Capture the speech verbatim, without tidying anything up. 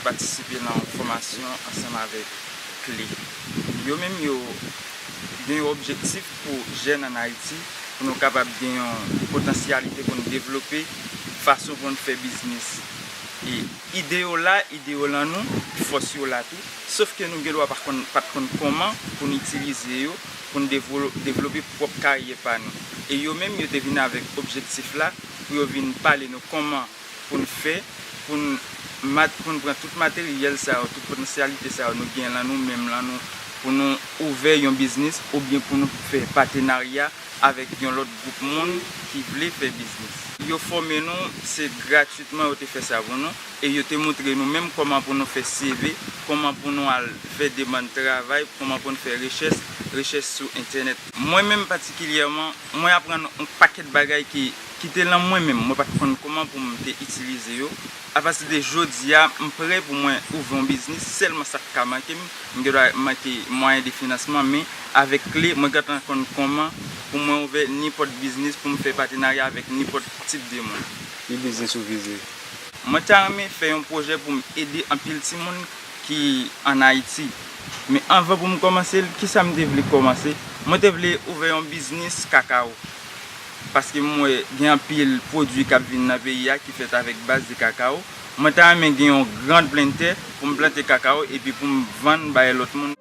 Patisipe nan yon fòmasyon ansanm avèk Kle. Yo menm yo gen yon objektif pou jèn ann Ayiti, pou nou kapab gen yon potansyalite pou n devlope fason pou n fè biznis. E ide yo la, ide yo lan nou, fòs yo la tou, sof ke nou gen dwa pa konn, pa t konn kòman pou n itilize yo, pou n devlo-, devlope pwòp karyè pa nou. E yo menm, yo te vin avèk objektif la, pou yo vin pale nou kòman pou n fè, pou n mat-, pou n pran tout materyèl sa yo, tout potansyalite sa yo nou gen lan nou menm lan nou, pou nou ouvè yon biznis oubyen pou nou fè patenarya avèk yon lòt gwoup moun ki vle fè biznis. Yo fòme nou, se gratwitman yo te fè sa pou nou, e yo te montre nou menm kòman pou nou fè C V, kòman pou nou al fè demann travay, kòman pou n fè rechèch, rechèch sou entènèt. Mwen menm patikilyèman, mwen aprann yon pakèt bagay ki, ki te lan mwen menm, mwen pa t konn kòman pou m te itilize yo. Apati de jodi a, m prè pou mwen ouvè yon biznis, sèlman sa k ka manke m, m gen dwa manke mwayen de finansman, men avèk Kle, mwen gentan konn kòman pou mwen ouvè nenpòt biznis, pou m fè patenarya avèk nenpòt tip de moun. Ki biznis ou vize? Mwen ta renmen fè yon pwojè pou m ede anpil timoun ki ann Ayiti. Men anvan pou m kòmanse l, kisa m te vle kòmanse? Mwen te vle ouvè yon biznis kakawo. Paske m wè gen anpil pwodui k ap vin nan peyi a ki fèt avèk baz de kakawo. Mwen ta renmen gen yon grand blender pou m plante kakawo epi pou m vann bay lòt moun.